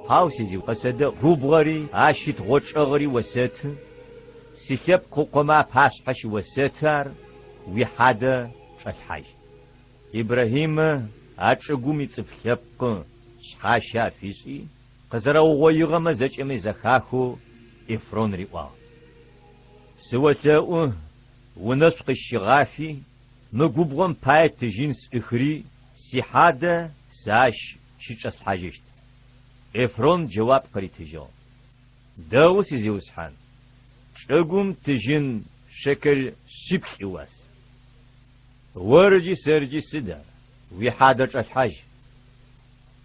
Хьау, сизиу, къысэдэӏу, губгъори, ащ ит гъочӏэгъыри осэты, силъэпкъ ыкъомэ апашъхьэ щыосэты ар, уихьадэ чӏэлъхьажь. Ибрахьимэ а чӏыгум ицӏыф лъэпкъы шъхьащэ афишӏи, къызэрэугъоигъэмэ зэкӏэми зэхахэу Эфрон риӏуагъ, Сыолъэӏу, унэшӏу къысщыгъафи, мы губгъом пае тыжьын сӏыхыри, сихьадэ сэ ащ щычӏэслъхьажьыщт. Эфрон джэуап къыритыжьыгъ, Дэгъу, сизиусхьан, чӏыгум тыжьын шекел шъиплӏ ыуас. Орджи сэрджи сыд ар, уихьадэ чӏэлъхьажь.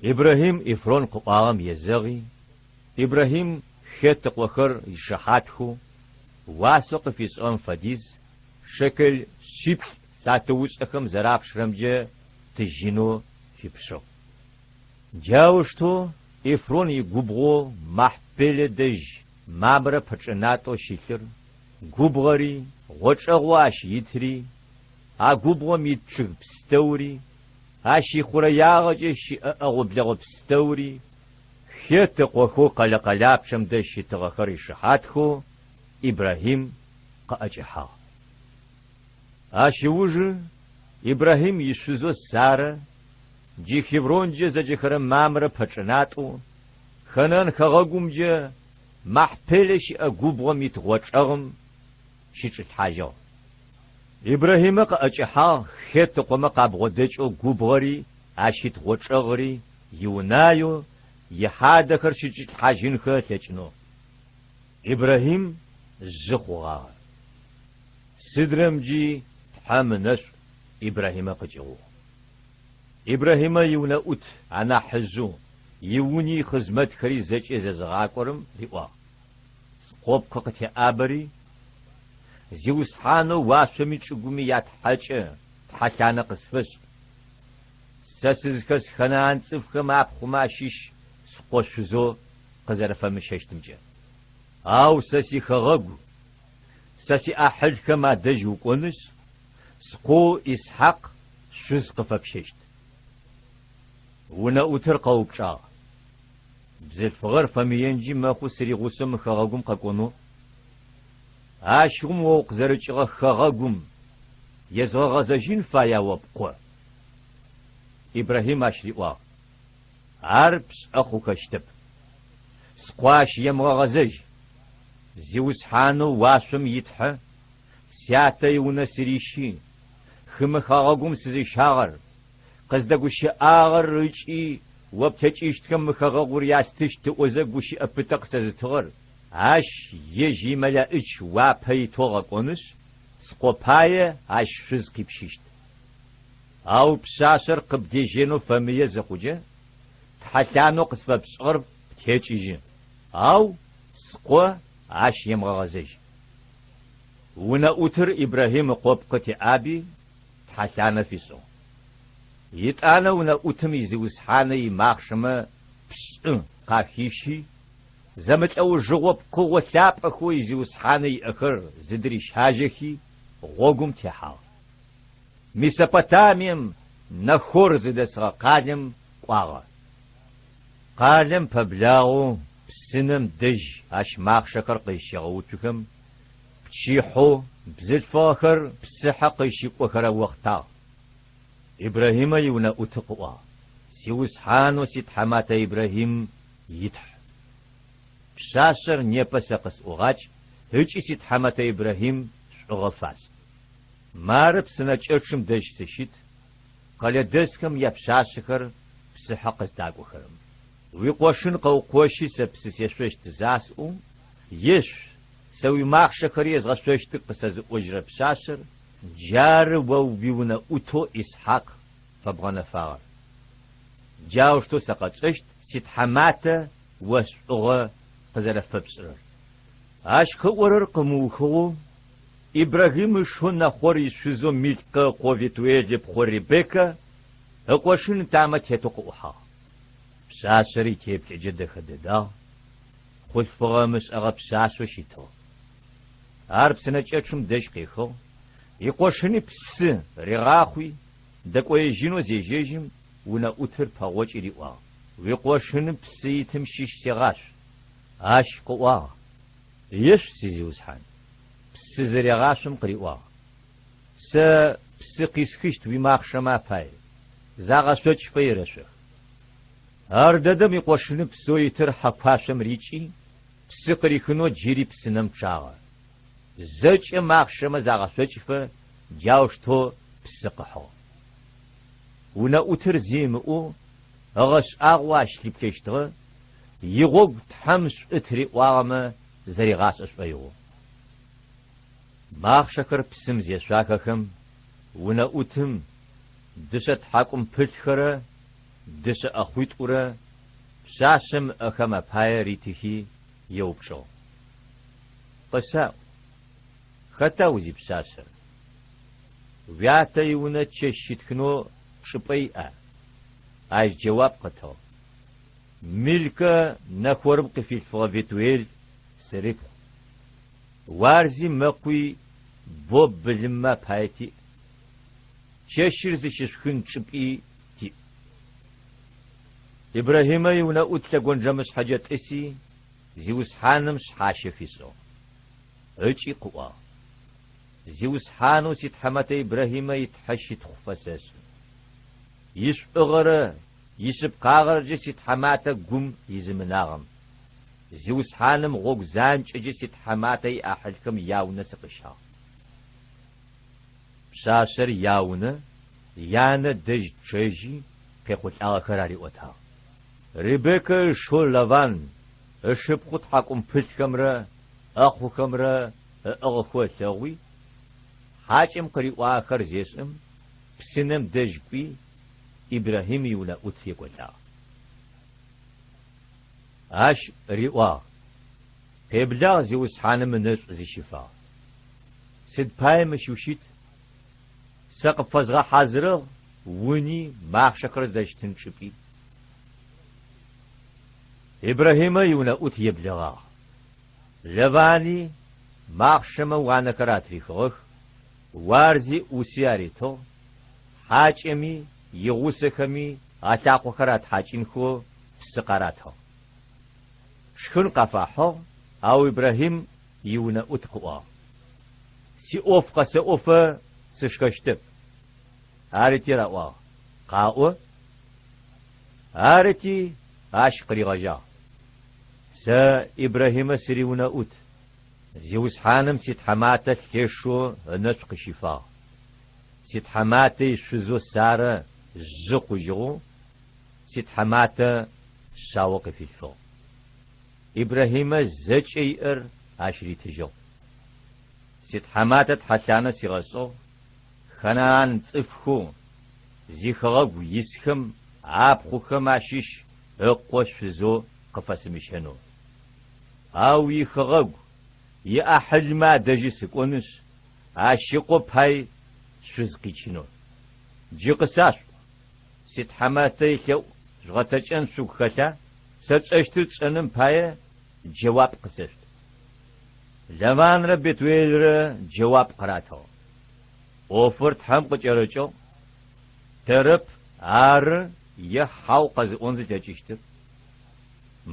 Ибрахьим Эфрон къыӏуагъэм езэгъи, Ибрахьим Хет ыкъохэр ишыхьатхэу, уасэу къыфишӏыгъэм фэдиз шекел шъиплӏ сатыушӏэхэм зэрапшырэмкӏэ тыжьынэу фипшыгъ. Джаущтэу Эфрон игубгъоу Махпелэ дэжь Мамрэ пэчӏынатӏэу щылъыр, губгъэри, гъочӏэгъоу ащ итри, а губгъом ит чъыг пстэури, ащ ихъурэягъэкӏэ щыӏэ ӏэгъо-блэгъо пстэури, Хет ыкъохэу къэлэ къэлапчъэм дэжь щытыгъэхэр ишыхьатхэу Ибрахьим къыӏэкӏэхьагъ. Ащ ыужы Ибрахьим ишъузэу Сарэ, джы Хевронкӏэ зэджэхэрэ Мамрэ пэчӏынатӏэу, Ханаан хэгъэгумкӏэ Махпелэ щыӏэ губгъом ит гъочӏэгъым щычӏилъхьажьыгъ. Ибрахьимэ къыӏэкӏэхьагъ Хет ыкъомэ къабгъодэкӏэу губгъэри ащ ит гъочӏэгъри иунаеу ихьадэхэр щычӏилъхьажьынхэ ылъэкӏынэу. Ибрахьим жъы хъугъагъэ. Сыдрэмджи Тхьэм ынэшӏу Ибрахьимэ къыкӏыгъугъ. Ибрахьимэ иунэӏут анахьыжъэу, иуни ихъызмэтхэри зэкӏэ зезыгъакӏорэм риӏуагъ, Скъопкъы къытеӏабэри, Зиусхьанэу уашъоми чӏыгуми я Тхьэкӏэ тхьэлъанэ къысфэшӏ. Сэ сызхэс ханаан цӏыфхэм апхъумэ ащыщ скъо шъузэу къызэрэфэмыщэщтымкӏэ. Ау сэ сихэгъэгу, сэ сиӏахьылхэм адэжь укӏонышъ, скъоу Исхьакъ шъуз къыфэпщэщт. Унэӏутыр къэупчӏагъ, Бзылъфыгъэр фэмыенджи мэхъу сыригъусэу мы хэгъэгум къэкӏонэу. Ащыгъум о укъызэрыкӏыгъэ хэгъэгум езгъэгъэзэжьын фая о пкъо? Ибрахьим ащ риӏуагъ, Ар пшӏэ хъухэщтэп. Скъо ащ емыгъэгъэзэжь. Зиусхьанэу уашъом и Тхьэ, сятэ иунэ сырищи, хымэ хэгъэгум сызыщагъэр, къыздэгущыӏагъэр ыкӏи о плъэкӏыщтхэм мы хэгъэгур ястыщт ыӏозэ гущыӏэ пытэ къысэзытыгъэр, ащ ежь имэлэӏич уапэ итэу ыгъэкӏонышъ, скъо пае ащ шъуз къипщыщт. Ау пшъашъэр къыбдежьэнэу фэмые зыхъукӏэ, тхьэлъанэу къысфэпшӏыгъэр птекӏыжьы, ау скъо ащ емыгъэгъэзэжь. Унэӏутыр Ибрахьим ыкъопкъы теӏаби, тхьэлъанэ фишӏыгъ. Етӏанэ унэӏутым изиусхьаны имахъшэмэ пшӏы къахищи, зэмылӏэужыгъо пкъыгъо лъапӏэхэу изиусхьаны иӏэхэр зыдырищажьэхи, гъогум техьагъ. Месопотамием Нахор зыдэсыгъэ къалэм кӏуагъэ. Къалэм пэблагъэу псынэм дэжь ащ махъшэхэр къызщегъэуцухэм, пчыхьэу бзылъфыгъэхэр псыхьэ къызщыкӏохэрэ охътагъ. Ибрахьимэ иунэӏуты къыӏуагъ, Зиусхьанэу ситхьаматэ Ибрахьим и Тхь! Пшъашъэр непэ сэ къысӏугъакӏ ыкӏи ситхьаматэ Ибрахьим шӏугъэ фашӏ. Мары псынэкӏэчъым дэжь сыщыт, къэлэдэсхэм япшъашъэхэр псыхьэ къыздакӏохэрэм. Уикъошын къэукъощи сэ псы сешъощт засӏоу, ешъу, сэ уимахъшэхэри езгъэшъощтых къысэзыӏожьырэ пшъашъэр, джары о уиунэӏутэу Исхьакъ фэбгъэнэфагъэр. Джаущтэу сэ къэтшӏэщт ситхьаматэ о шӏугъэ къызэрэфэпшӏырэр. Ащ къыӏорэр къымыухыгъэу Ибрахьим ышэу Нахъор ишъузэу Милкъэ ыкъо Ветуел ыпхъу Ребеккэ ыкъошын ытамэ тетэу къыӏухьагъ. Пшъашъэр итеплъэкӏэ дэхэ дэдагъ, хъулъфыгъэ ымышӏэгъэ пшъашъэу щытыгъ. Ар псынэкӏэчъым дэжь къехыгъ, икъошыни псы ригъахъуи, дэкӏоежьынэу зежьэжьым, унэӏутыр пэгъокӏи риӏуагъ. Уикъошыны псы итым щыщ сегъашъу. Ащ къыӏуагъ, Ешъу, сизиусхьан. Псы зырегъашъом къыриӏуагъ, Сэ псы къисхыщт уимахъшэмэ апай, загъэшъокӏфэ ерэшъох. Ардэдэм икъошыны псэу итыр хьэкуашъом рикӏи, псы къырихынэу джыри псынэм чъагъэ. Зэкӏэ махъшэмэ загъэшъокӏфэ джаущтэу псы къыхьыгъ. Унэӏутыр зи ымыӏоу, ыгъэшӏагъоу ащ лъыплъэщтыгъэ, игъогу Тхьэм шӏу тыриӏуагъэмэ зэригъашӏэ шӏоигъоу. Махъшэхэр псым зешъуахэхэм, унэӏутым дышъэ тхьакӏумпылъхэрэ дышъэ ӏэхъуитӏурэ пшъашъэм ыӏэхэм апае ритыхи, еупчӏыгъ. Къысаӏу, хэта узипшъашъэр? Уятэ иунэ чэщ щитхынэу чӏыпӏэ иӏа? Ащ джэуап къытыгъ, Милкэ Нахорым къыфилъфыгъэ Ветуел сырыпхъу. Уарзи мэкъуи бо былыммэ апае тиӏ, чэщыр зыщышъухын чӏыпӏи тиӏ. Ибрахьимэ иунэӏут лъэгонджэмышъхьэкӏэ тӏыси, Зиусхьаным шъхьащэ фишӏыгъ. Ыкӏи къыӏуагъ, Зиусхьанэу ситхьэмэтэ Ибрахьимэ и Тхьэ щытхъу фэсэшӏы. Ишӏугъэрэ ишъыпкъагъэрэкӏэ ситхьэматэ гум изымынагъэм, Зиусхьаным гъогу занкӏэкӏэ ситхьэматэ иӏахьылхэм яунэ сыкъыщагъ. Пшъашъэр яунэ, янэ дэжь чъэжьи, къехъулӏагъэхэр ариӏотагъ. Ребеккэ ышэу Лаван ышыпхъу тхьакӏумпылъхэмрэ ӏэхъухэмрэ ыӏыгъхэу ылъэгъуи, хьакӏэм къыриӏуагъэхэр зешӏэм, псынэм дэжь кӏуи, Ибрахьим иунэӏут екӏолӏагъ. Ащ риӏуагъ, Къеблагъ, Зиусхьаным ынэшӏу зыщыфагъ. Сыд пае мыщ ущыт? Сэ къыпфэзгъэхьазырыгъ уни, махъшэхэр зыдэщытын чӏыпӏи. Ибрахьимэ иунэӏут еблэгъагъ. Лавани махъшэмэ уанэхэр атрихыгъэх, уарзи ӏуси аритыгъ, хьакӏэми, игъусэхэми алъакъохэр атхьакӏынхэу псы къаратыгъ. Шхын къафахьыгъ, ау Ибрахьим иунэӏут къыӏуагъ, Сиӏоф къэсэӏофэ сышхэщтэп. Арыти раӏуагъ, Къаӏо. Арыти ащ къыригъэжьагъ, Сэ Ибрахьимэ сыриунэӏут. Зиусхьаным ситхьаматэ лъэшэу ынэшӏу къыщифагъ. Ситхьаматэ ишъузэу Сарэ жъы хъужьыгъэу ситхьаматэ шъао къыфилъфыгъ. Ибрахьимэ зэкӏэ иӏэр ащ ритыжьыгъ. Ситхьаматэ тхьэлъанэ сигъэшӏыгъ, ханаан цӏыфхэу зихэгъэгу исхэм апхъухэм ащыщ ыкъо шъузэу къыфэсымыщэнэу. Ау ихэгъэгу, иӏахьылмэ адэжьы сыкӏонышъ, ащ ыкъо пай шъуз къичынэу. Джы къысашъуӏу, ситхьаматэ илъэӏу жъугъэцэкӏэн шъугу хэлъа? Сэ тшӏэщтыр тшӏэным пае джэуап къысэшъут. Лаванрэ Бетуелрэ джэуап къыратыгъ. ӏофыр Тхьэм къыкӏэрыкӏыгъ, тэрэп ары е хьау къэзыӏон зылъэкӏыщтыр.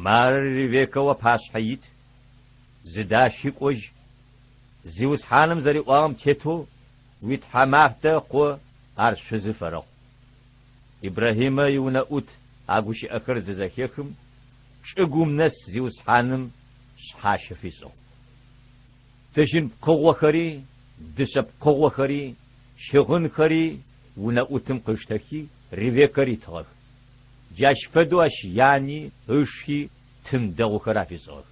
Мары Ревеккэ уапашъхьэ ит, зыдащи кӏожь. Зиусхьаным зэриӏуагъэм тетэу уитхьаматэ ыкъо ар шъузы фэрэхъу. Ибрахьимэ иунэӏут а гущыӏэхэр зызэхехым, чӏыгум нэс Зиусхьаным шъхьащэ фишӏыгъ. Тыжьын пкъыгъохэри, дышъэ пкъыгъохэри, щыгъынхэри унэӏутым къыштэхи, Ревеккэ ритыгъэх. Джащ фэдэу ащ яни ыши тын дэгъухэр афишӏыгъэх.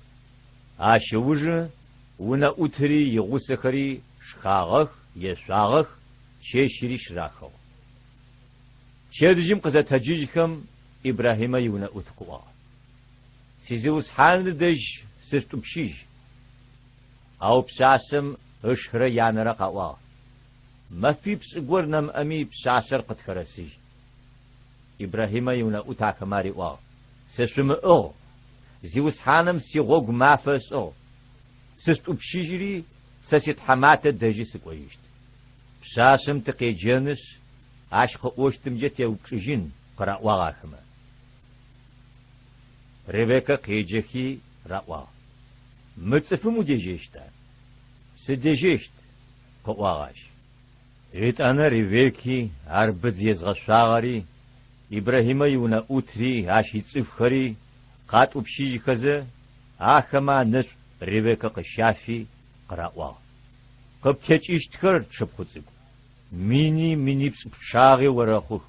Ащ ыужы унэӏутыри игъусэхэри шхагъэх, ешъуагъэх, чэщыри щырахыгъ. Пчэдыжьым къызэтэджыжьхэм Ибрахьимэ иунэӏут къыӏуагъ, Сизиусхьаныр дэжь сышъутӏупщыжь. Ау пшъашъэм ышырэ янэрэ къаӏуагъ, Мэфипшӏ гор нэмыӏэми пшъашъэр къытхэрэсыжь. Ибрахьимэ иунэӏут ахэмэ ариӏуагъ, Сышъумыӏыгъ, Зиусхьаным сигъогу мафэ ышӏыгъ, сышъутӏупщыжьыри сэ ситхьаматэ дэжьы сыкӏожьыщт. Пшъашъэм тыкъеджэнышъ, ащ къыӏощтымкӏэ теупчӏыжьын, къыраӏуагъ ахэмэ. Ревеккэ къеджэхи раӏуагъ, Мы цӏыфым удежьэщта? Сыдежьэщт, къыӏуагъ ащ. Етӏанэ Ревекки, ар быдз езгъэшъуагъэри, Ибрахьимэ иунэӏутри, ащ ицӏыфхэри къатӏупщыжьхэзэ, ахэмэ анэшӏу Ревеккэ къыщафи, къыраӏуагъ, Къыптекӏыщтхэр, тшыпхъу цӏыкӏу, мини минипшӏ пчъагъи орэхъух,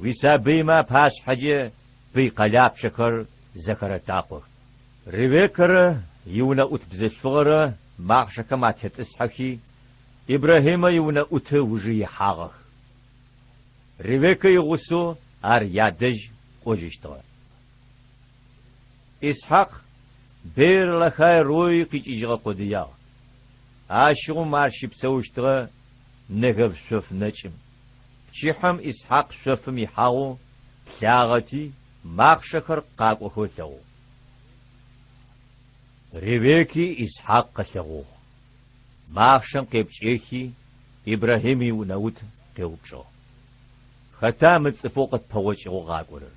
уисабыймэ апашъхьэкӏэ пый къэлапчъэхэр зэхэрэтакъох. Ревеккэрэ иунэӏут бзылъфыгъэрэ махъшэхэм атетӏысхьэхи, Ибрахьимэ иунэӏуты ыужы ихьагъэх. Ревеккэ игъусэу ар ядэжь кӏожьыщтыгъэ. Исхьакъ Беэр-Лахай-Рои къикӏыжьыгъэ къодыягъ. Ащыгъум ар щыпсэущтыгъэ Негэв шъоф нэкӏым. Пчыхьэм Исхьакъ шъофым ихьагъэу плъагъэти, махъшэхэр къакӏохэу ылъэгъугъ. Ревекки Исхьакъ къылъэгъугъ. Махъшэм къепкӏэхи, Ибрахьим иунэӏут къеупчӏыгъ, Хэта мы цӏыфэу къытпэгъокӏыгъэу къакӏорэр?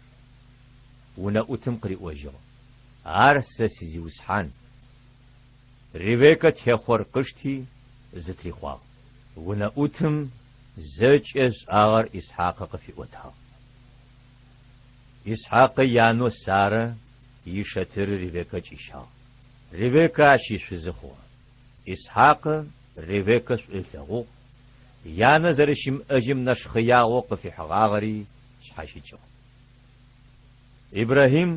Унэӏутым къыриӏожьыгъ, Ар сэ сизиусхьан. Ревеккэ техъор къышти, зытрихъуагъ. Унэӏутым зэкӏэ ышӏагъэр Исхьакъы къыфиӏотагъ. Исхьакъы янэу Сарэ ишэтыры Ревеккэ чӏищагъ. Ревеккэ ащ ишъузы хъугъэ. Исхьакъы Ревеккэ шӏу ылъэгъугъ, янэ зэрэщымыӏэжьым нэшхъыягъэу къыфихьыгъагъэри шъхьащыкӏыгъ. Ибрахьим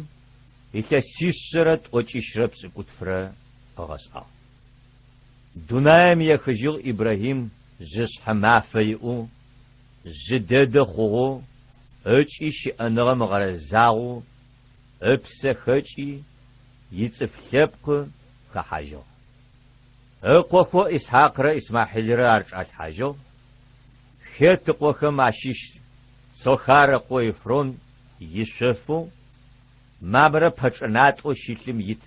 илъэсишъэрэ тӏокӏищрэ пшӏыкӏутфрэ къыгъэшӏагъ. Дунаим ехыжьыгъ Ибрахьим жъышъхьэ мафэ иӏэу, жъы дэдэ хъугъэу ыкӏи щыӏэныгъэм ыгъэрэзагъэу ыпсэ хэкӏи, ицӏыф лъэпкъы хэхьажьыгъ. Ыкъохэу Исхьакърэ Исмахьилрэ ар чӏалъхьажьыгъ, Хет ыкъохэм ащыщ Цохар ыкъо Ефрон ишъофэу Мамрэ пэчӏынатӏэу щылъым ит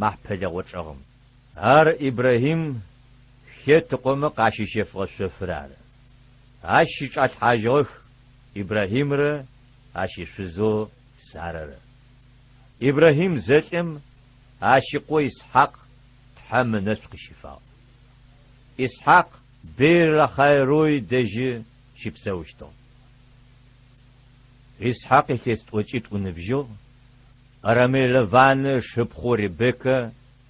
Махпэлэ гъочӏэгъым. Ар Ибрахьим Хет ыкъомэ къащищэфыгъэ шъофыр ары. Ащ щычӏалъхьажьыгъэх Ибрахьимрэ ащ ишъузэу Сарэрэ. Ибрахьим зэлӏэм, ащ ыкъо Исхьакъ Тхьэм ынэшӏу къыщифагъ. Исхьакъ Беэр-Лахай-Рой дэжьы щыпсэущтыгъ. Исхьакъ илъэс тӏокӏитӏу ыныбжьыгъ, Арамей Лаваны ышыпхъоу Ребеккэ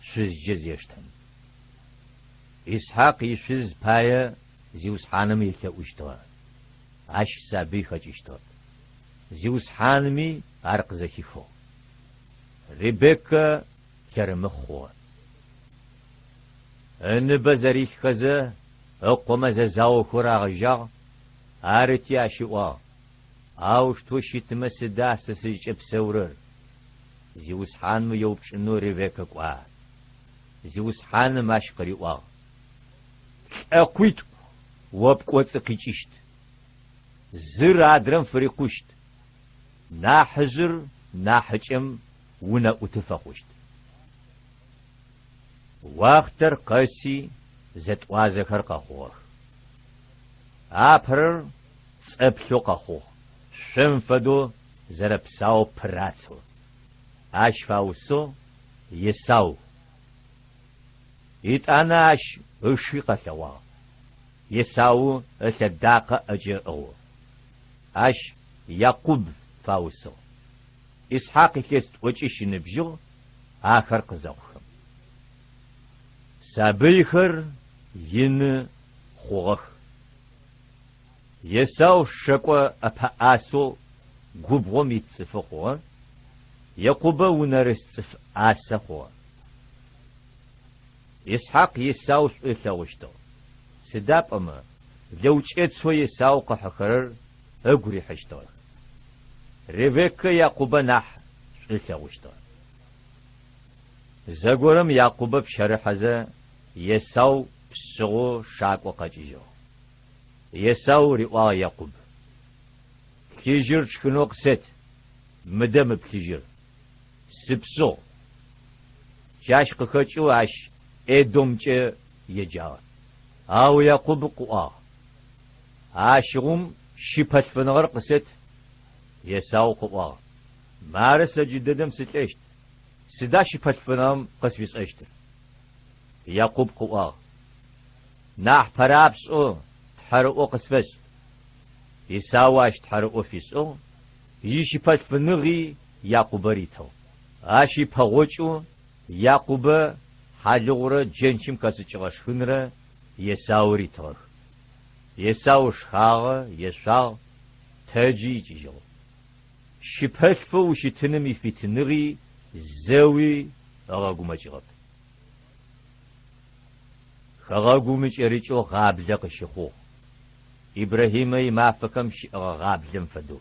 шъузджэ зештэм. Исхьакъ ишъуз пае Зиусхьаным елъэӏущтыгъэ, ащ сабый хэкӏыщтыгъэп. Зиусхьанми ар къызэхихыгъ. Ребеккэ лъэрымыхъ хъугъэ. Ыныбэ зэрилъхэзэ, ыкъомэ зэзаохэу рагъэжьагъ, арыти ащ ыӏуагъ, Аущтэу щытмэ сыда сэ сызкӏэпсэурэр? Зиусхьаным еупчӏынэу Ревеккэ кӏуа. Зиусхьаным ащ къыриӏуагъ, Лӏэкъуитӏу о пкӏоцӏы къикӏыщт. Зыр адрэм фырикъущт, нахьыжъыр нахьыкӏэм унэӏуты фэхъущт. Уахътэр къэси зэтӏуазэхэр къэхъугъэх. Апэрэр цӏэплъэу къэхъугъ, шъом фэдэу зэрэпсаоу пырацэу. Ащ фаусыгъ Есау. Етӏанэ ащ ыши къэлъэгъуагъ. Есау ылъэдакъэ ӏэкӏэ ыӏыгъэу. Ащ Якъуб фаусыгъ. Исхьакъ илъэс тӏокӏищ ыныбжьыгъ ахэр къызэхъухэм. Сабыйхэр ины хъугъэх. Есау шэкӏо ӏэпэӏасэу губгъом ит цӏыфы хъугъэ, Якъубэ унэрыс цӏыф ӏасэ хъугъэ. Исхьакъ Есау шӏу ылъэгъущтыгъ, сыда пӏомэ лэукӏэцэу Есау къыхьыхэрэр ыгу рихьыщтыгъэх. Ревеккэ Якъубэ нахь шӏу ылъэгъущтыгъ. Зэгорэм Якъубэ пщэрыхьэзэ Есау пшъыгъэу шакӏо къэкӏыжьыгъ. Есау риӏуагъ Якъуб, Плъыжьыр тшхынэу къысэт, мыдэ мы плъыжьыр. Сыпшъыгъ. Джащ къыхэкӏэу ащ Эдомкӏэ еджагъэх. Ау Якъуб къыӏуагъ, Ащыгъум щыпэлъфыныгъэр къысэт. Есау къыӏуагъ, Мары сэ джыдэдэм сылӏэщт. Сыда щыпэлъфыныгъэм къысфишӏэщтыр? Якъуб къыӏуагъ, Нахь пэрапшӏэу тхьэрыӏо къысфэшӏ. Исау ащ тхьэрыӏо фишӏыгъ, ищыпэлъфыныгъи Якъубэ ритыгъ. Ащ ипэгъокӏэу Якъубэ хьалыгъурэ джэнчым хэшӏыкӏыгъэ шхынрэ Есау ритыгъэх. Есау шхагъэ, ешъуагъ, тэджи икӏыжьыгъ. Щыпэлъфэу ущытыным ифитыныгъи зэуи ыгъэгумэкӏыгъэп. Хэгъэгум икӏэрыкӏэу гъаблэ къыщыхъугъ, Ибрахьимэ имафэхэм щыӏэгъэ гъаблэм фэдэу.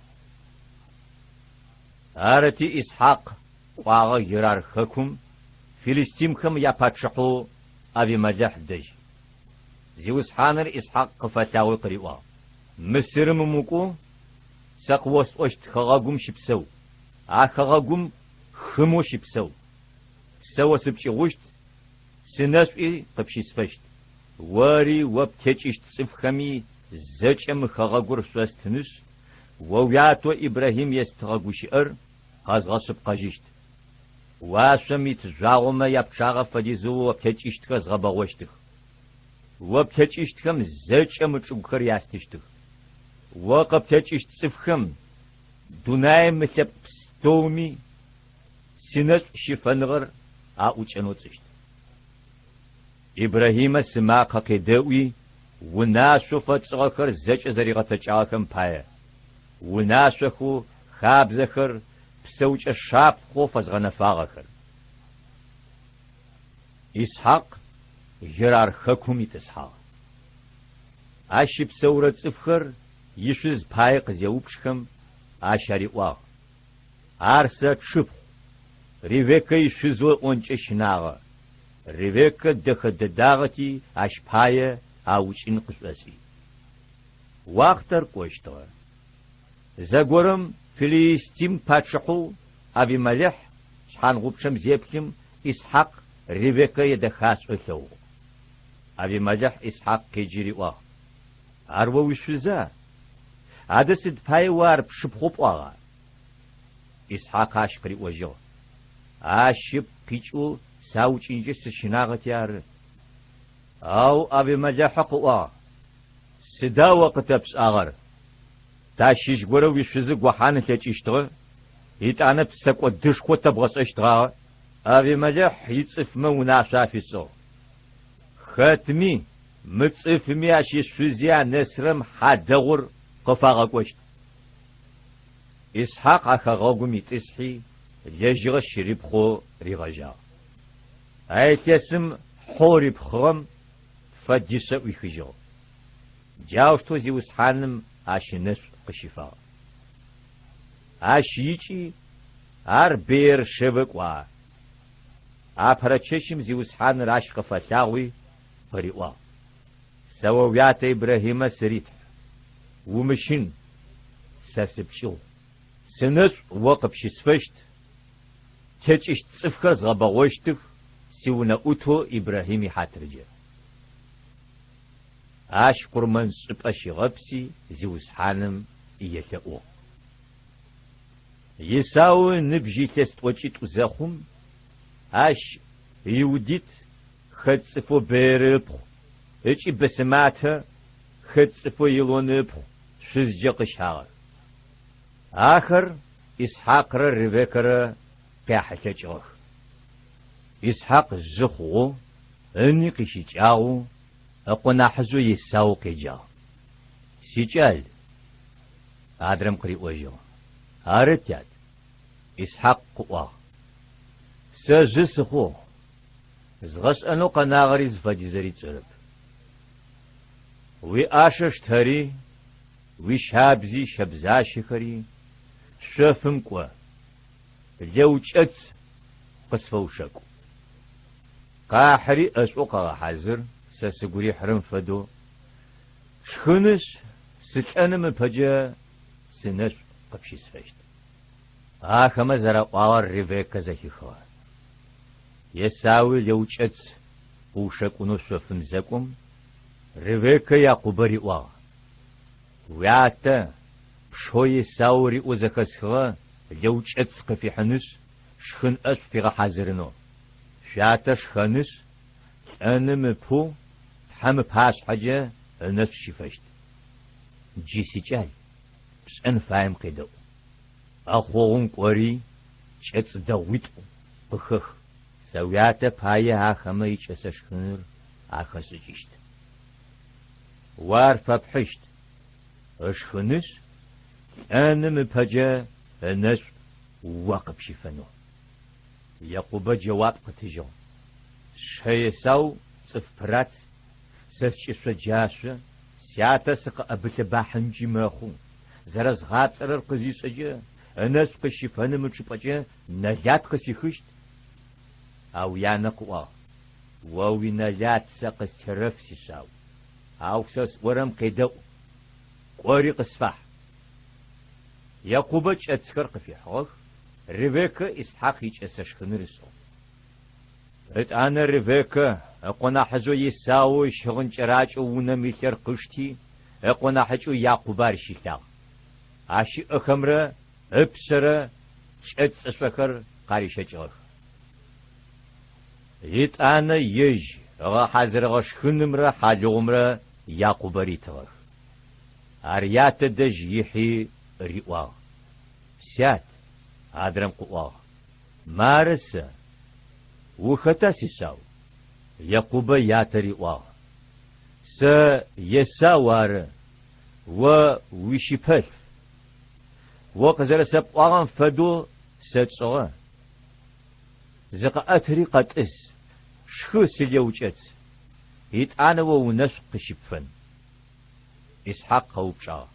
Арыти, Исхьакъ кӏуагъэ Герар хэкум филистимхэм япачъыхьэу Авимэлэхь дэжь. Зиусхьаныр Исхьакъ къыфэлъагъуи къыриӏуагъ, Мысырым умыкӏоу, Сэ къыосӏощт хэгъэгум щыпсэу, а хэгъэгум хымэу щыпсэу. Сэ о сыпкӏыгъущт, сынэшӏуи къыпщысфэщт. Ори о птекӏыщт цӏыфхэми зэкӏэ мы хэгъэгур шъостынышъ, о уятэу Ибрахьим естыгъэ гущыӏэр къэзгъэшъыпкъэжьыщт. Уашъом ит жъуагъомэ япчъагъэ фэдизэу о птекӏыщтхэр згъэбэгъощтых. О птекӏыщтхэм зэкӏэ мы чӏыгухэр ястыщтых. О къыптекӏыщт цӏыфхэм, дунаим ылъэпкъ пстэуми синэшӏу щыфэныгъэр аӏукӏэнэу сшӏыщт. Ибрахьимэ сымакъэ къедэӏуи, унашъоу фэтшӏыгъэхэр зэкӏэ зэригъэцэкӏагъэхэм пае, унашъохэу, хабзэхэр, псэукӏэ шапхъэу фэзгъэнэфагъэхэр. Исхьакъ Герар хэкум итӏысхьагъ. Ащ щыпсэурэ цӏыфхэр ишъуз пае къызеупчӏхэм, ащ ариӏуагъ, Ар сэ тшыпхъу, Ревеккэ ишъузэу ыӏонкӏэ щынагъэ. Ревеккэ дэхэ дэдагъэти, ащ пае аукӏын къышӏошӏи. Уахътэр кӏощтыгъэ. Зэгорэм филиистим пачъыхьэу Авимэлэхь шъхьангъупчъэм зеплъым, Исхьакъ Ревеккэ едэхашӏэу ылъэгъугъ. Авимэлэхь Исхьакъ къеджи риӏуагъ, Ар о уишъуза? Адэ сыд пае о ар пшыпхъоу пӏуагъа? Исхьакъ ащ къыриӏожьыгъ, Ащ ыпкъ къикӏэу саукӏынкӏэ сыщынагъэти ары. Ау Авимэлэхьы къыӏуагъ, Сыда о къытэпшӏагъэр? Тащыщ горэ уишъузы гохьан ылъэкӏыщтыгъэ, етӏанэ псэкӏодышхо тэбгъэшӏэщтгъагъэ. Авимэлэхь ицӏыфмэ унашъо афишӏыгъ, Хэтми, мы цӏыфми ащ ишъузи анэсрэм хьадэгъур къыфагъэкӏощт. Исхьакъ а хэгъэгум итӏысхьи, лэжьыгъэ щырипхъэу ригъэжьагъ. А илъэсым хьоу рипхъыгъэм фэдишъэ ӏуихыжьыгъ. Джаущтэу Зиусхьаным ащ ынэшӏу къыщифагъ. Ащ икӏи, ар Беер-Шевэ кӏуагъэ. Апэрэ чэщым Зиусхьаныр ащ къыфэлъагъуи, къыриӏуагъ, Сэ о уятэ Ибрахьимэ сы Тхь, умыщын, сэ сыпкӏыгъу. Сынэшӏу о къыпщысфэщт, птекӏыщт цӏыфхэр згъэбэгъощтых сиунэӏутэу Ибрахьим ихьатыркӏэ. Ащ къурмэншӏыпӏэ щигъэпси Зиусхьаным елъэӏугъ. Исау ыныбжь илъэс тӏокӏитӏу зэхъум, ащ Иудит хет цӏыфэу Бееры ыпхъу ыкӏи Бэсэматэ хет цӏыфэу Елоны ыпхъу шъузкӏэ къыщагъэх. Ахэр Исхьакърэ Ревеккэрэ къяхьылъэкӏыгъэх. Исхьакъ жъы хъугъэу, ыни къыщыкӏагъэу, ыкъо нахьыжъэу Есау къеджагъ. Сикӏал, адрэм къыриӏожьыгъ, ары, тят. Исхьакъ къыӏуагъ, Сэ жъы сыхъугъ, згъэшӏэнэу къэнагъэри зыфэдизэри тшӏэрэп. Уиӏашэ штэри, уищабзи щэбзащэхэри, шъофым кӏо, лэукӏэц къысфэушэкӏу. Къахьыри ӏэшӏоу къэгъэхьазыр, сэ сыгу рихьырэм фэдэу, тшхынышъ, сылӏэным ыпэкӏэ сынэшӏу къыпщысфэщт. Ахэмэ зэраӏуагъэр Ревеккэ зэхихыгъэ. Есауи лэукӏэц къыушэкӏунэу шъофым зэкӏом, Ревеккэ Якъубэ риӏуагъ, Уятэ, пшэу Есау риӏоу зэхэсхыгъэ лэукӏэц къыфихьынышъ, шхын ӏэшӏу фигъэхьазырынэу. Шъуятэ шхэнышъ, лӏэным ыпэу Тхьэм ыпашъхьэкӏэ ынэшӏу щыфэщт. Джы, сикӏал, пшӏэн фаем къедэӏу. ӏэхъогъум кӏори, кӏэцӏ дэгъуитӏу къыхэх. Сэ уятэ пае ахэмэ икӏэсэ шхыныр ахэсшӏыкӏыщт. О ар фэпхьыщт, ышхынышъ, лӏэным ыпэкӏэ ынэшӏу о къыпщифэнэу. Якъубэ джэуап къытыжьыгъ, Сшы Есау цӏыф пырац, сэ скӏышъо джашъо, сятэ сыкъыӏэбылъэбахьынкӏи мэхъу, зэрэзгъапцӏэрэр къызишӏэкӏэ, ынэшӏу къысщыфэным ычӏыпӏэкӏэ нэлат къысихыщт. Ау янэ къыӏуагъ, О уинэлат сэ къыстерэф, сишъау, ау сэ сӏорэм къедэӏу, кӏори къысфахь. Якъубэ кӏэцхэр къыфихьыгъэх, Ревеккэ Исхьакъ икӏэсэ шхыныр ышӏыгъ. Ытӏанэ Ревеккэ ыкъо нахьыжъэу Есау ищыгъын кӏэракӏэу унэм илъыр къышти, ыкъо нахьыкӏэу Якъубэ ар щилъагъ. Ащ ыӏэхэмрэ ыпшъэрэ кӏэцӏышъохэр къарищэкӏыгъэх. Етӏанэ ежь ыгъэхьазырыгъэ шхынымрэ хьалыгъумрэ Якъубэ ритыгъэх. Ар ятэ дэжь ихьи риӏуагъ, Сят, адрэм къыӏуагъ, мары сэ. Ухэта, сишъау? Якъубэ ятэ риӏуагъ, Сэ Есау ары, о уищыпэлъф. О къызэрэсэпӏуагъэм фэдэу сэ тшӏыгъэ. Зыкъэӏэтыри къэтӏыс, шхы силэукӏэц, итӏанэ о унэшӏу къыщыпфэн. Исхьакъ къэупчӏагъ,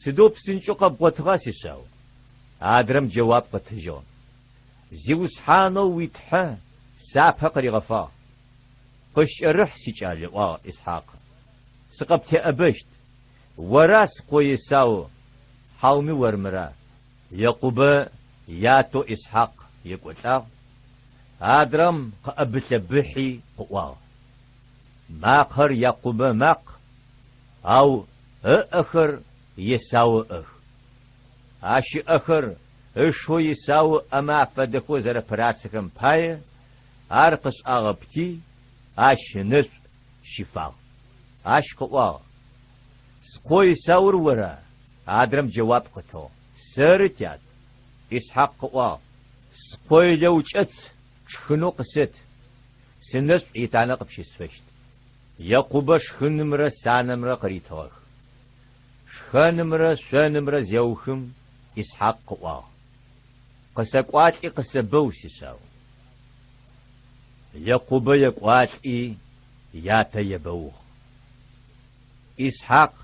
Сыдэу псынкӏэу къэбгъотыгъа, сишъау? Адрэм джэуап къытыжьыгъ, Зиусхьанэу уи Тхьэ сапэ къыригъэфагъ. Къыскӏэрыхь, сикӏал, ыӏуагъ Исхьакъ, сыкъыптеӏэбэщт. Ора скъо Есау, хьауми ормыра? Якъубэ ятэу Исхьакъ екӏолӏагъ, адрэм къыӏэбылъэбыхьи къыӏуагъ, Макъэр Якъубэ ымакъ, ау ыӏэхэр Есау ыӏэх. Ащ ыӏэхэр ышэу Есау ыӏэмэ афэдэхэу зэрэпырацэхэм пае ар къышӏагъэпти, ащ ынэшӏу щифагъ. Ащ къыӏуагъ, Скъо Есаур ора? Адрэм джэуап къытыгъ, Сэры, тят. Исхьакъ къыӏуагъ, Скъо илэукӏэц пшхынэу къысэт, сынэшӏу етӏанэ къыпщысфэщт. Якъубэ шхынымрэ санэмрэ къыритыгъэх. Шхэнымрэ шъонымрэ зеухым, Исхьакъ къыӏуагъ, Къысэкӏуалӏи къысэбэу, сишъау. Якъубэ екӏуалӏи, ятэ ебэугъ. Исхьакъ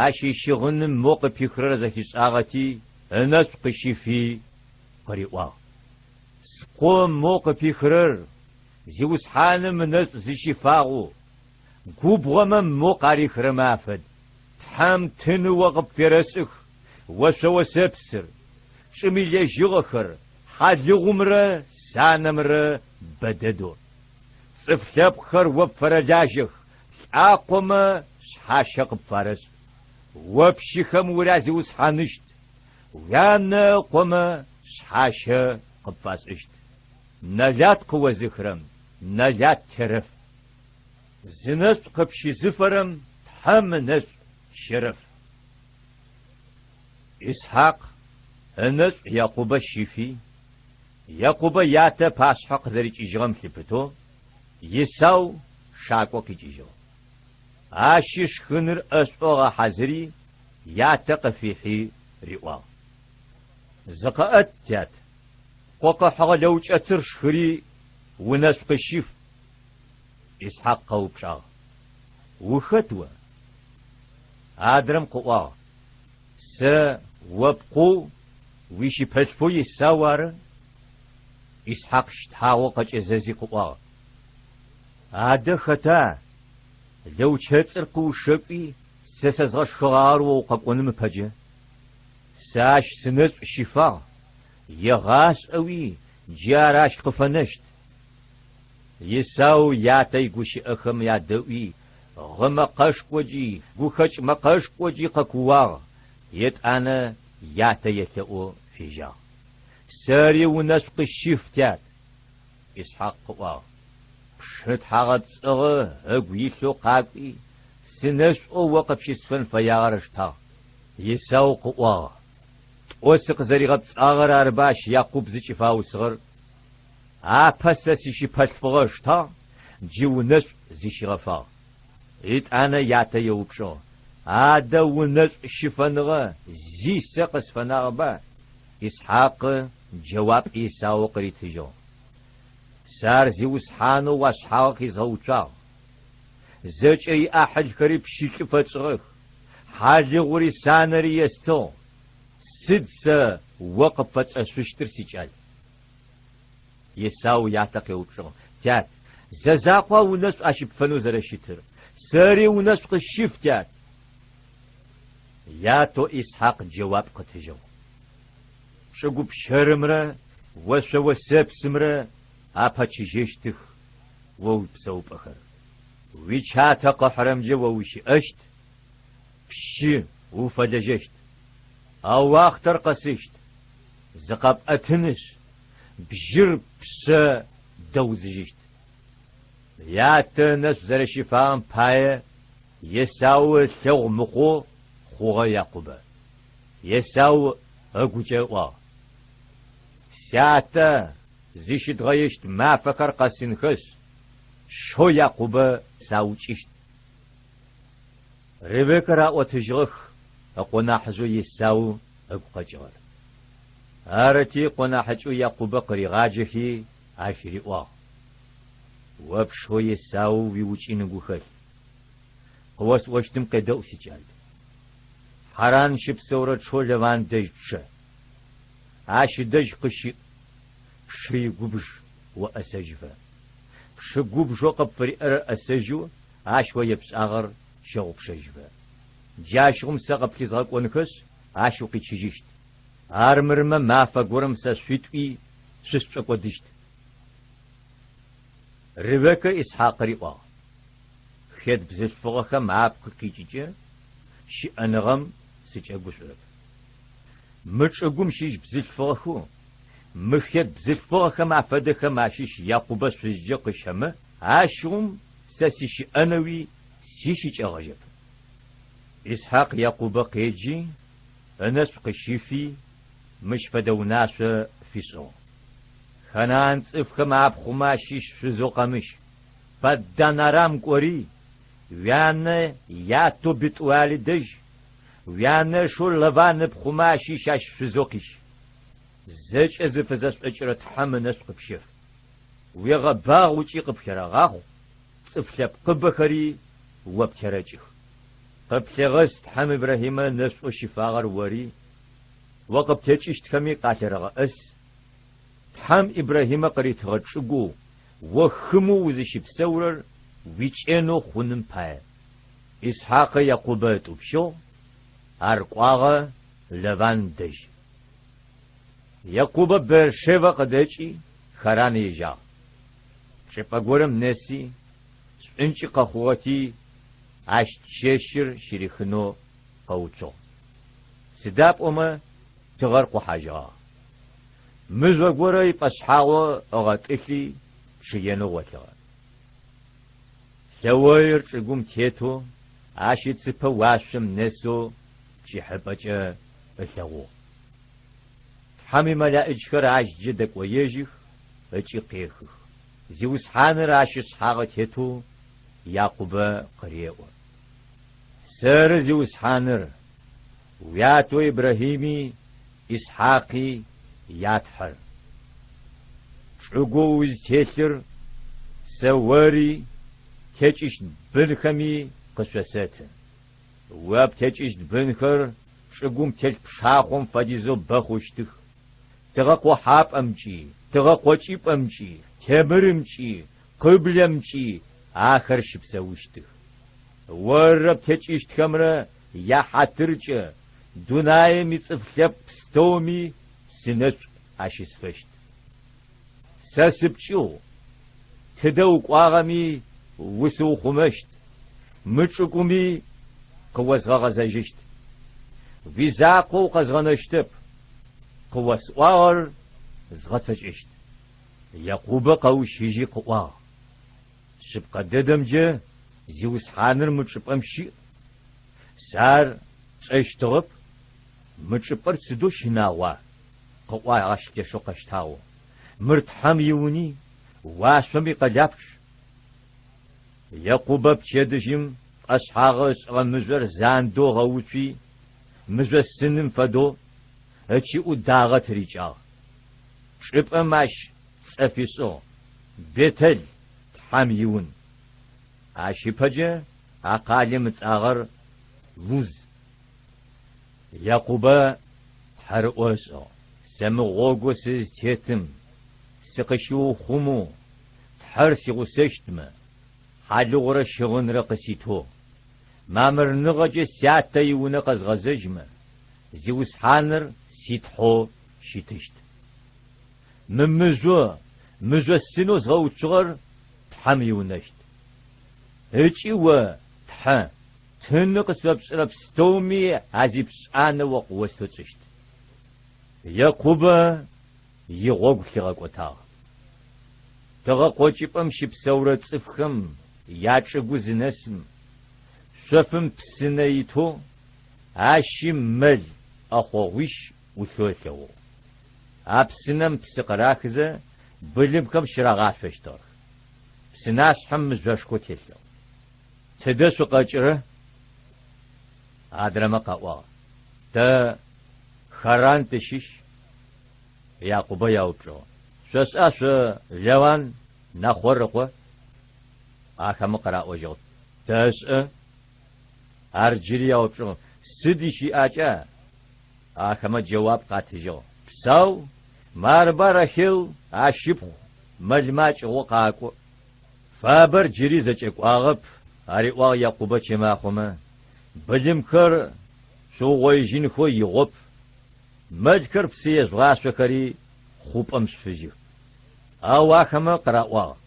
ащ ищыгъыным моу къыпихырэр зэхишӏагъэти, ынэшӏу къыщифи, къыриӏуагъ, Скъо моу къыпихырэр Зиусхьаным ынэшӏу зыщифагъэу, губгъомэ моу къарихырэмэ афэд. Тхьэм тыны о къыпферэшӏых ошъо осэпсыр, чӏым илэжьыгъэхэр, хьалыгъумрэ санэмрэ бэдэдэу. Цӏыф лъэпкъхэр о пфэрэлажьэх, лӏакъомэ шъхьащэ къыпфарэшӏ. О пщыхэм урязиусхьаныщт, уянэ ыкъомэ шъхьащэ къыпфашӏыщт. Нэлат къыозыхырэм нэлат терэф. Зынэшӏу къыпщызыфэрэм Тхьэм ынэшӏу щерэф. Исхьакъ ынэшӏу Якъубэ щифи, Якъубэ ятэ ыпашъхьэ къызэрикӏыжьыгъэм лъыпытэу, Исау шакӏо къикӏыжьыгъ. Ащи шхыныр ӏэшӏоу ыгъэхьазыри, ятэ къыфихьи риӏуагъ, Зыкъэӏэт, тят, пкъо къыхьыгъэ лэукӏэцыр шхыри, унэшӏу къысщиф. Исхьакъ къэупчӏагъ, Ухэт о? Адрэм къыӏуагъ, Сэ о пкъоу уищыпэлъфэу Исау ары. Исхьакъ щтагъэу къэкӏэзэзи къыӏуагъ, Адэ хэта лэучэцӏыр къыушэкӏуи сэ сэзгъэшхыгъагъэр о укъэкӏоным ыпэкӏэ? Сэ ащ сынэшӏу щифагъ, егъашӏэуи джы ар ащ къыфэнэщт. Исау ятэ игущыӏэхэм ядэӏуи, гъы мэкъэшхокӏи, гухэкӏ мэкъэшхокӏи къэкууагъ, етӏанэ ятэ елъэӏоу фежьагъ. Сэри унэшӏу къысщыф, тят! Исхьакъ къыӏуагъ. Пшы тхьагъэпцӏыгъэ ыгу илъэу къакӏуи, сынэшӏоу о къыпщысфэн фэягъэр ыштагъ. Исау къыӏуагъ, Тӏо сыкъызэригъэпцӏагъэр арыба ащ Якъуб зыкӏыфаусыгъэр? Апэ сэ сищыпэлъфыгъэ ыштагъ, джы унэшӏу зыщигъэфагъ. Етӏанэ ятэ еупчӏыгъ, Адэ унэшӏу щыфэныгъэ зи сэ къысфэнагъэба? Исхьакъы джэуап Исау къыритыжьыгъ, Сэ ар зиусхьанэу уашъхьагъы къизгъэуцуагъ. Зэкӏэ иӏахьылхэри пщылӏы фэтшӏыгъэх, хьалыгъури санэри естыгъ. Сыд сэ о къыпфэсшӏэшъущтыр, сикӏал? Исау ятэ къеупчӏыгъ, Тят, зэ закъуа унэшӏу ащыпфэнэу зэрэщытыр? Сэри унэшӏу къысщыф, тят! Ятэу Исхьакъ джэуап къытыжьыгъ, Чӏыгу пщэрымрэ ошъо осэпсымрэ апэчыжьэщтых о уипсэупӏэхэр. Уичатэ къыхьырэмкӏэ о ущыӏэщт, пшы уфэлэжьэщт. А уахътэр къэсыщт, зыкъэпӏэтынышъ, бжьыр пшъэ дэузыжьыщт. Ятэ ынэшӏу зэрэщыфагъэм пае Есау ылъэгъу мыхъоу хъугъэ Якъубэ. Есау ыгукӏэ ыӏуагъ, Сятэ зыщыдгъэещт мафэхэр къэсынхэшъ, сшэу Якъубэ саукӏыщт. Ревекэ раӏотыжьыгъэх ыкъо нахьыжъэу Есау ыгу къэкӏыгъэр. Арыти, ыкъо нахьыкӏэу Якъубэ къыригъаджэхи ащ риӏуагъ, О пшэу Есау уиукӏын ыгу хэлъ. Къыосӏощтым къедэӏу, сикӏал. Хьаран щыпсэурэ тшэу Лаван дэжь чъэ. Ащ ыдэжь къыщыӏ, пшы игубж о ӏэсэжьыфэ. Пшы губжэу къыпфыриӏэр ӏэсэжьэу ащ о епшӏагъэр щэгъупшэжьыфэ. Джащыгъум сэ къыплъызгъэкӏонхэшъ, ащ укъичыжьыщт. Армырмэ, мафэ горэм сэ шъуитӏуи шъусшӏокӏодыщт. Ревекэ Исхьакъ риӏуагъ, Хет бзылъфыгъэхэм апкъы къикӏыкӏэ щыӏэныгъэм сыкӏэгушӏурэп. Мы чӏыгум щыщ бзылъфыгъэхэу мы хет бзылъфыгъэхэм афэдэхэм ащыщ Якъубэ шъузкӏэ къыщэмэ, ащыгъум сэ сыщыӏэнэуи сищыкӏэгъэжьэп. Исхьакъ Якъубэ къеджи, ынэшӏу къыщифи, мыщ фэдэ унашъо фишӏыгъ, Ханаан цӏыфхэм апхъумэ ащыщ шъузэу къэмыщ. Паддан-Арам кӏори, уянэ ятэу Бэтӏуал дэжь, уянэшэу Лаван ыпхъумэ ащыщ ащ шъузэу къищ. Зэкӏэ зыфызэшӏокӏырэ Тхьэм ынэшӏу къыпщеф. Уегъэбагъу ыкӏи къыпхерэгъахъу, цӏыф лъэпкъыбэхэри о птерэкӏых. Къыплъегъэс Тхьэм Ибрахьимэ ынэшӏоу щифагъэр ори, о къыптекӏыщтхэми къалъерэгъэӏэс. Тхьэм Ибрахьимэ къыритыгъэ чӏыгоу о хымэу узыщыпсэурэр уикӏэнэу хъуным пае. Исхьакъы Якъубэ ытӏупщыгъ, ар кӏуагъэ Лаван дэжь. Якъубэ Беэр-Шевэ къыдэкӏи, Харан ежьагъ. Чӏыпӏэ горэм нэси, шӏункӏы къэхъугъэти, ащ чэщыр щырихынэу къэуцугъ. Сыда пӏомэ тыгъэр къохьажьыгъагъ. Мыжъо горэ ипӏэшъхьагъо ыгъэтӏылъи, чъыенэу гъолъыгъэ. Лъэоир чӏыгум тетэу, ащ ыцыпэ уашъом нэсэу пкӏыхьыпӏэкӏэ ылъэгъугъ. Тхьэм имэлаӏичхэр ащджэ дэкӏоежьых ыкӏи къехых. Зиусхьаныр ащ ышъхьагъы тетэу Якъубэ къыреӏо, Сэры Зиусхьаныр, уятэу Ибрахьими Исхьакъи я Тхьэр. Чӏыгоу узтелъыр сэ ори птекӏыщт бынхэми къышъосэты. О птекӏыщт бынхэр чӏыгум телъ пшахъом фэдизэу бэ хъущтых. Тыгъэ къохьапӏэмкӏи, тыгъэ къокӏыпӏэмкӏи, темырымкӏи, къыблэмкӏи ахэр щыпсэущтых. Оррэ птекӏыщтхэмрэ яхьатыркӏэ дунаим ицӏыф лъэпкъ пстэуми сынэшӏу ащысфэщт. Сэ сыпкӏыгъу, тыдэ укӏуагъэми усыухъумэщт, мы чӏыгуми къыозгъэгъэзэжьыщт. Уизакъоу укъэзгъэнэщтэп, къыосӏуагъэр згъэцэкӏэщт. Якъубэ къэущыжьи къыӏуагъ, Шъыпкъэ дэдэмкӏэ Зиусхьаныр мы чӏыпӏэм щыӏ. Сэ ар тшӏэщтыгъэп. Мы чӏыпӏэр сыдэу щынагъуа! къыӏуагъ ащ лъэшэу къэщтагъэу. Мыр Тхьэм иуни, уашъом икъэлапчъ. Якъубэ пчэдыжьым пӏэшъхьагъы ышӏыгъэ мыжъор зандэу ыгъэуцуи, мыжъосыным фэдэу, ыкӏыӏу дагъэ тырикӏагъ. Чӏыпӏэм ащ цӏэ фишӏыгъ, Бэтэл, Тхьэм иун. Ащ ыпэкӏэ а къалэм ыцӏагъэр Луз. Якъубэ тхьэрыӏо ышӏыгъ, Сэ мы гъогоу сызтетым сыкъыщиухъумэу Тхьэр сигъусэщтмэ, хьалыгъурэ щыгъынрэ къыситэу, мамырныгъэкӏэ сятэ иунэ къэзгъэзэжьмэ, Зиусхьаныр си Тхьэу щытыщт. Мы мыжъо, мыжъосынэу згъэуцугъэр Тхьэм иунэщт. Ыкӏи о, Тхьэ, тыны къысфэпшӏырэ пстэуми азипшӏанэ о къыостэу тшӏыщт. Якъубэ игъогу лъигъэкӏотагъ. Тыгъэ къокӏыпӏэм щыпсэурэ цӏыфхэм ячӏыгу зынэсым, шъофым псынэ итэу, ащи мэл ӏэхъогъуищ ӏулъэу ылъэгъугъ. А псынэм псы къырахызэ, былымхэм щырагъашъощтыгъэх. Псынашъхьэм мыжъошхо телъыгъ. Тыдэ шъукъэкӏырэ? Адрэмэ къаӏуагъ, Тэ Харан тыщыщ. Якъубэ яупчӏыгъ, Шъошӏа шъо Лаван Нахъор ыкъо? Ахэмэ къыраӏожьыгъ, Тэшӏэ. Ар джыри яупчӏыгъ, Сыд ищыӏакӏа? Ахэмэ джэуап къатыжьыгъ, Псау, марба Рахел ащ ыпхъу мэлмэ акӏыгъоу къакӏо. Фабэр джыри зэкӏэкӏуагъэп, ариӏуагъ Якъубэ чэмахъомэ, былымхэр шъуугъоижьынхэу игъоп, мэлхэр псы ежъугъашъохэри хъупӏэм шъуфыжьых. Ау ахэмэ къыраӏуагъ,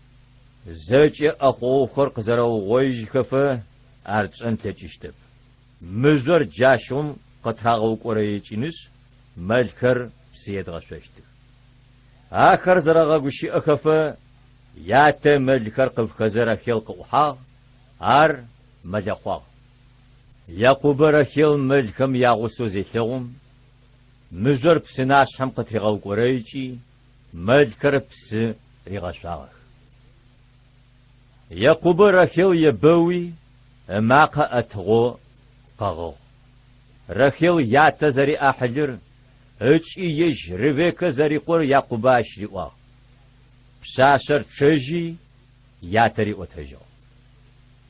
Зэкӏэ ӏэхъогъухэр къызэрэугъоижьхэфэ ар тшӏэн тлъэкӏыщтэп. Мыжъор джащыгъум къытырагъэукӏорэикӏынышъ, мэлхэр псы едгъэшъощтых. Ахэр зэрэгъэгущыӏэхэфэ, ятэ мэлхэр къыфхэзэ Рахел къыӏухьагъ, ар мэлэхъуагъ. Якъубэ Рахел мэлхэм ягъусэу зелъэгъум, мыжъор псынашъхьэм къытыригъэукӏорэикӏи, мэлхэр псы ригъэшъуагъэх. Якъубэ Рахел ебэуи, ымакъэ ӏэтыгъэу къэгъыгъ. Рахел ятэ зэриӏахьылыр ыкӏи ежь Ревеккэ зэрикъор Якъубэ ащ риӏуагъ. Пшъашъэр чъэжьи, ятэ риӏотэжьыгъ.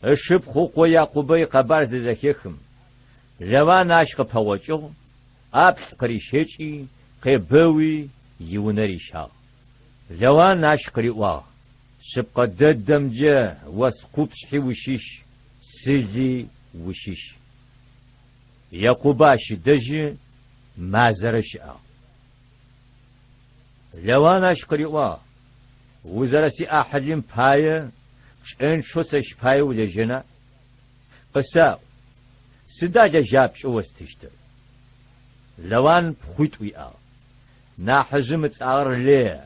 Ышыпхъу ыкъо Якъубэ икъэбар зызэхехым, Лаван ащ къыпэгъокӏыгъ, ӏаплӏ къырищэкӏи, къебэуи, иунэ рищагъ. Лаван ащ къыриӏуагъ, Шъыпкъэ дэдэмкӏэ о скъупшъхьи ущыщ, сыли ущыщ. Якъубэ ащ ыдэжьы мазэрэ щыӏагъ. Лаван ащ къыриӏуагъ, Узэрэсиӏахьылым пае пкӏэнчъэу сэщ пае улэжьэна? Къысаӏу, сыда лэжьапкӏэу остыщтыр? Лаван пхъуитӏу иӏагъ. Нахьыжъым ыцӏагъэр Леа,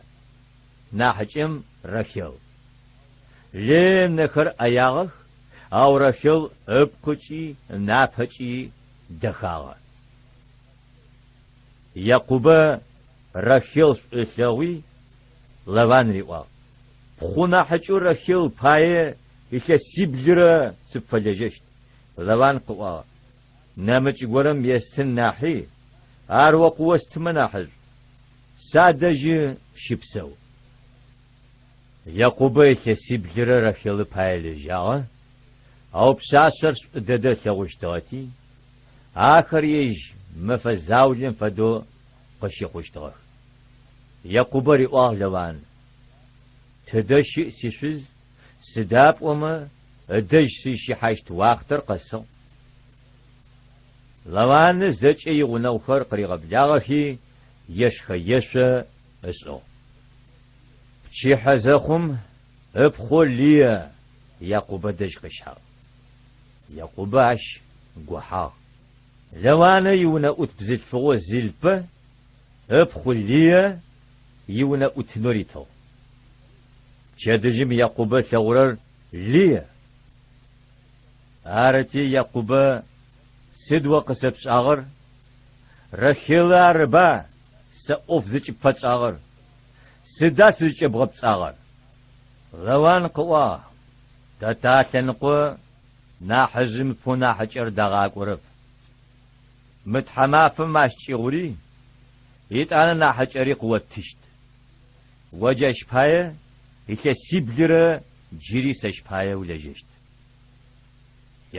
нахьыкӏэм Рахел. Леа ынэхэр ӏэягъэх, ау Рахел ыпкъыкӏи ынапэкӏи дэхагъэ. Якъубэ Рахел шӏу ылъэгъуи, Лаван риӏуагъ, Ппхъу нахьыкӏэу Рахел пае илъэсиблырэ сыпфэлэжьэщт. Лаван къыӏуагъ, Нэмыкӏ горэм естын нахьи, ар о къыостымэ нахьышӏу. Садэжьы щыпсэу. Якъубэ илъэсиблырэ Рахелы пае лэжьагъэ, ау пшъашъэр шӏу дэдэ ылъэгъущтыгъэти, ахэр ежь мэфэ заулэм фэдэу къыщыхъущтыгъэх. Якъубэ риӏуагъ Лаван, Тыдэ щыӏ сишъуз, сыда пӏомэ ыдэжь сызщихьащт уахътэр къэсыгъ. Лаваны зэкӏэ игъунэгъухэр къыригъэблагъэхи, ешхэ-ешъо ышӏыгъ. Пчыхьэ зэхъум, ыпхъоу Лие Якъубэ дэжь къыщагъ. Якъубэ ащ гохьагъ. Лаванэ иунэӏут бзылъфыгъэу Зилпэ ыпхъу Лие иунэӏутынэу ритыгъ. Пчэдыжьым Якъубэ ылъэгъурэр Лые. Арыти, Якъубэ, Сыд о къысэпшӏагъэр? Рахелэ арыба сэ ӏоф зыкӏыпфэтшӏагъэр? Сыда сызкӏэбгъэпцӏагъэр? Лаван къыӏуагъ, Тэ талъэныкъо нахьыжъым ыпэу нахьыкӏэр дагъакӏорэп. Мы тхьамафэм ащ кӏыгъури, етӏанэ нахьыкӏэри къыоттыщт. О джащ пае илъэсиблырэ джыри сэщ пае улэжьэщт.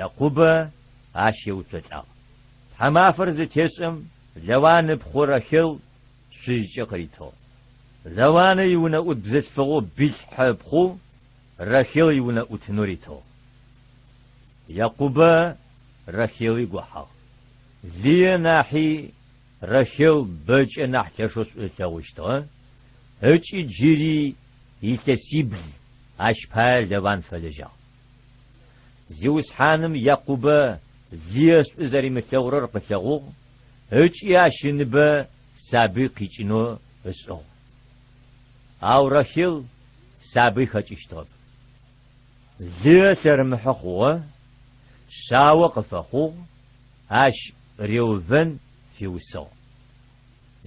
Якъубэ ащ еуцолӏагъ. Тхьамафэр зытешӏэм, Лаван ыпхъу Рахел шъузкӏэ къыритыгъ. Лаванэ иунэӏут бзылъфыгъэу Билхьэ ыпхъу Рахел иунэӏутынэу ритыгъ. Якъубэ Рахели гохьагъ. Лые нахьи Рахел бэкӏэ нахь лъэшэу шӏу ылъэгъущтыгъэ ыкӏи джыри илъэсибл ащ пае Лаван фэлэжьагъ. Зиусхьаным Якъубэ Лые шӏу зэримылъэгъурэр къылъэгъугъ ыкӏи ащ ыныбэ сабый къикӏынэу ышӏыгъ. Ау Рахел сабый хэкӏыщтыгъэп. Лые лъэрымыхьэ хъугъэ, шъао къыфэхъугъ, ащ Реувен фиусыгъ.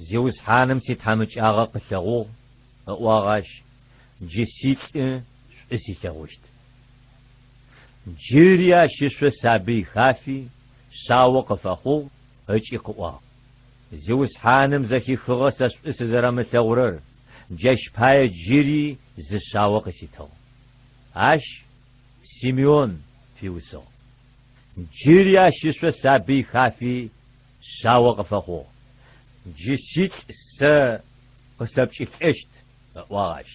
Зиусхьаным ситхьамыкӏагъэ къылъэгъугъ, ыӏуагъ ащ, джы силӏы шӏу силъэгъущт. Джыри ащ ышъо сабый хафи, шъао къыфэхъугъ ыкӏи къыӏуагъ, Зиусхьаным зэхихыгъэ сэ шӏу сызэрэмылъэгъурэр, джащ пае джыри зы шъао къыситыгъ. Ащ Симеон фиусыгъ. Джыри ащ ышъо сабый хафи, шъао къыфэхъугъ. Джы силӏ сэ къысэпкӏылӏэщт, ыӏуагъ ащ.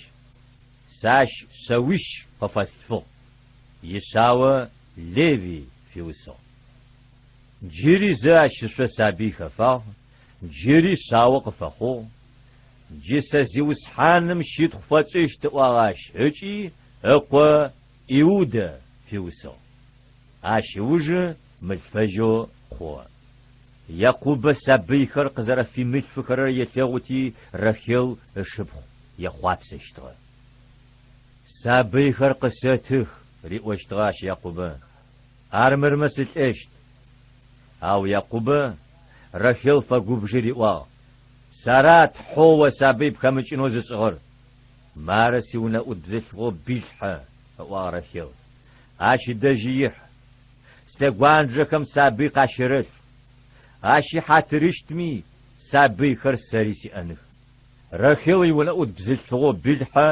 Сэ ащ шъэуищ къыфэслъфыгъ, ишъао Левий фиусыгъ. Джыри зэ ащ ышъо сабый хэфагъ, джыри шъао къыфэхъугъ. Джы сэ Зиусхьаным щытхъу фэтшӏыщт, ыӏуагъ ащ ыкӏи ыкъо Иудэ фиусыгъ. Ащ ыужы мылъфэжьэу хъугъэ. Якъубэ сабыйхэр къызэрэфимылъфыхэрэр елъэгъути, Рахел ышыпхъу ехъуапсэщтыгъэ. Сабыйхэр къысэтых, риӏощтыгъэ ащ Якъубэ, армырмэ сылӏэщт. Ау Якъубэ Рахел фэгубжи риӏуагъ, Сэра Тхьэу о сабый пхэмыкӏынэу зышӏыгъэр? Мары сиунэӏут бзылъфыгъэу Билхьэ, ыӏуагъ Рахел, ащ ыдэжьи ихь. Слъэгуанджэхэм сабый къащэрэлъф. Ащ ихьатырыщтми, сабыйхэр сэри сиӏэных. Рахел иунэӏут бзылъфыгъэу Билхьэ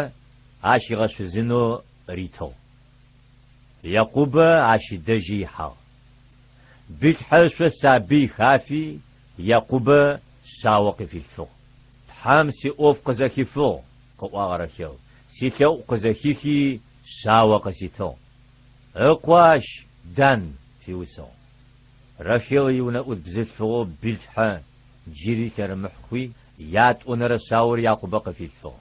ащ ыгъэшъузынэу ритыгъ. Якъубэ ащ ыдэжьи ихьагъ. Билхьэ ышъо сабый хафи, Якъубэ шъао къыфилъфыгъ. Тхьэм сиӏоф къызэхифыгъ, къыӏуагъ Рахел, силъэӏу къызэхихи, шъао къыситыгъ. Ыкъо ащ Дан фиусыгъ. Рахел иунэӏут бзылъфыгъэу Билхьэ джыри лъэрымыхь хъуи, ятӏонэрэ шъаор Якъубэ къыфилъфыгъ.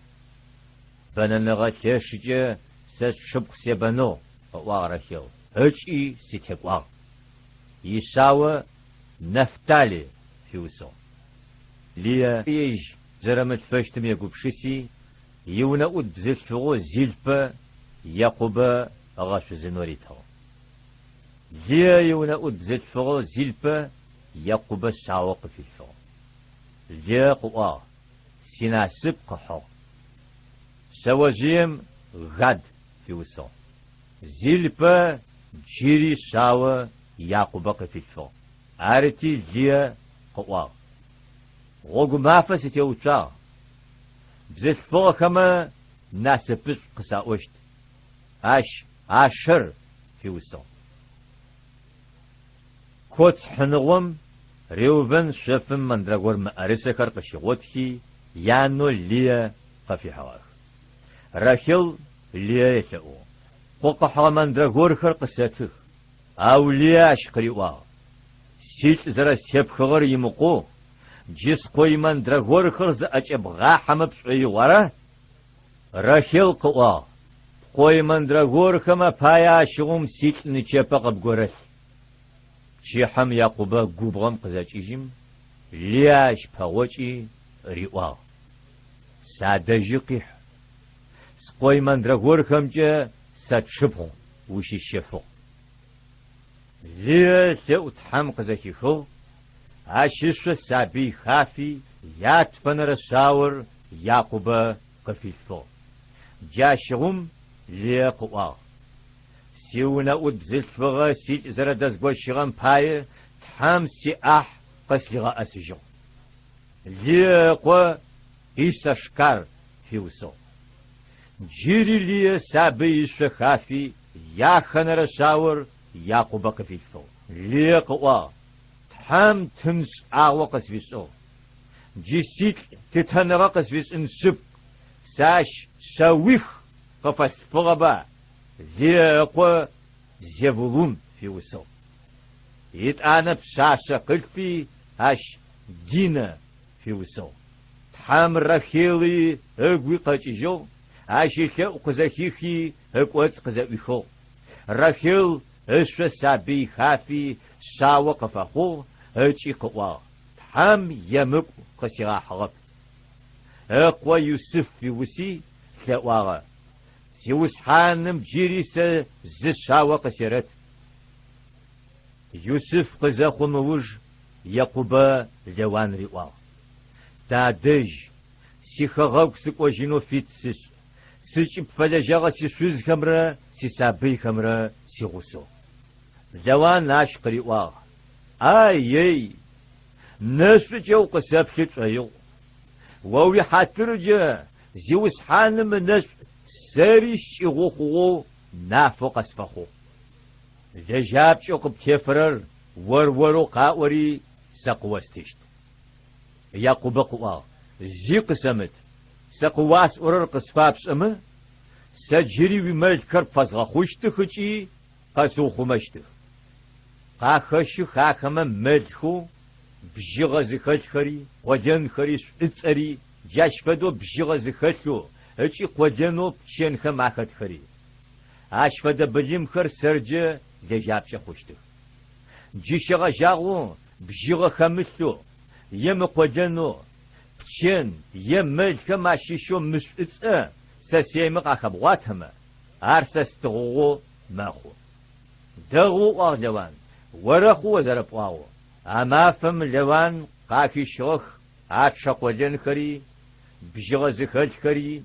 Бэнэныгъэ лъэшыкӏэ сэ сшыпхъу себэныгъ, ыӏуагъ Рахел, ыкӏи сытекӏуагъ. Ишъао Нафтали фиусыгъ. Лые ежь зэрэмылъфэщтым егупшыси, иунэӏут бзылъфыгъэу Зилпэ Якъубэ ыгъэшъузынэу ритыгъ. Лые иунэӏут бзылъфыгъэу Зилпэ Якъубэ шъао къыфилъфыгъ. Лые къыӏуагъ, Синасып къыхьыгъ. Шъэожъыем Гад фиусыгъ. Зилпэ джыри шъао Якъубэ къыфилъфыгъ. Арыти Лые къыӏуагъ, Гъогу мафэ сытеуцуагъ, бзылъфыгъэхэмэ насыпышӏу къысаӏощт. Ащ Ашэр фиусыгъ. Коц хьыныгъом Реувен шъофым мандрагор мыӏэрысэхэр къыщигъотхи, янэу Лые къыфихьыгъэх. Рахел Лые елъэӏугъ, Пкъо къыхьыгъэ мандрагорхэр къысэтых. Ау Лые ащ къыриӏуагъ, Силӏ зэрэстепхыгъэр имыкъоу, джы скъо имандрагорхэр зыӏэкӏэбгъахьэмэ пшӏоигъу, ара? Рахел къыӏуагъ, Пкъо имандрагорхэм апае ащыгъум силӏ нычэпэ къыбгорэлъ. Пчыхьэм Якъубэ губгъом къызэкӏыжьым, Лые ащ пэгъокӏи, риӏуагъ. Садэжьы къихь, скъо имандрагорхэмкӏэ сэ тшыпхъу ущысщэфыгъ. Лые ылъэӏу Тхьэм къызэхихыгъ, ащ ышъо сабый хафи, ятфэнэрэ шъаор Якъубэ къыфилъфыгъ. Джащыгъум Лые къыӏуагъ, Сиунэӏут бзылъфыгъэ силӏ зэрэдэзгощыгъэм пае Тхьэм сиӏахь къыслъигъэӏэсыжьыгъ. Лые ыкъо Иссашкар фиусыгъ. Джыри Лые сабый ышъо хафи, яхэнэрэ шъаор Якъубэ къыфилъфыгъ. Лые къыӏуагъ, Тхьэм тын шӏагъо къысфишӏыгъ. Джы силӏ лъытэныгъэ къысфишӏын шъыпкъ, сэ ащ шъэуих къыфэслъфыгъэба, Лые ыкъо Зевулун фиусыгъ. Етӏанэ пшъашъэ къылъфи, ащ Динэ фиусыгъ. Тхьэм Рахели ыгуи къэкӏыжьыгъ, ащ ылъэӏу къызэхихи, ыкӏоцӏ къызэӏуихыгъ. Рахел ышъо сабый хафи, шъао къыфэхъугъ ыкӏи къыӏуагъ, Тхьэм емыкӏу къысигъахьыгъэп. Ыкъо Юсыф фиуси, лъэӏуагъэ, Зиусхьаным джыри сэ зы шъао къысерэт. Юсыф къызэхъум ыуж Екъубэ Лэуан риӏуагъ, Тадэжь, сихэгъэгу сыкӏожьынэу фит сышӏ, сызкӏыпфэлэжьэгъэ сишъузхэмрэ сисабыйхэмрэ сигъусэу. Лэуан ащ къыриӏуагъ, Ай-ей, нэшӏукӏэ укъысэплъы пшӏоигъу. О уихьатыркӏэ Зиусхьаным ынэшӏу сэри скӏыгъу хъугъэу нафэу къэсфэхъугъ. Лэжьапкӏэу къыптефэрэр ор-орэу къаӏори, сэ къыостыщт. Якъубэ къыӏуагъ, Зи къысэмыт, сэ къыуасӏорэр къысфапшӏэмэ, сэ джыри уимэлхэр пфэзгъэхъущтых ыкӏи къэсыухъумэщтых. Къахэщых ахэмэ мэлхэу бжьыгъэ зыхэлъхэри, къолэнхэри, шӏуцӏэри, джащ фэдэу бжьыгъэ зыхэлъэу ыкӏи къолэнэу пчэнхэм ахэтхэри. Ащ фэдэ былымхэр сэрджэ лэжьапкӏэ хъущтых. Джы щегъэжьагъэу бжьыгъэ хэмылъэу е мыкъолэнэу, пчэн е мэлхэм ащыщэу мышӏуцӏэ сэсыемэ къахэбгъуатэмэ, ар сэ стыгъугъэу мэхъу. Дэгъу, ыӏуагъ Лэуан, орэхъу о зэрэпӏуагъэу. А мафэм Лэуан къахищыгъэх ачъэ къолэнхэри, бжьыгъэ зыхэлъхэри,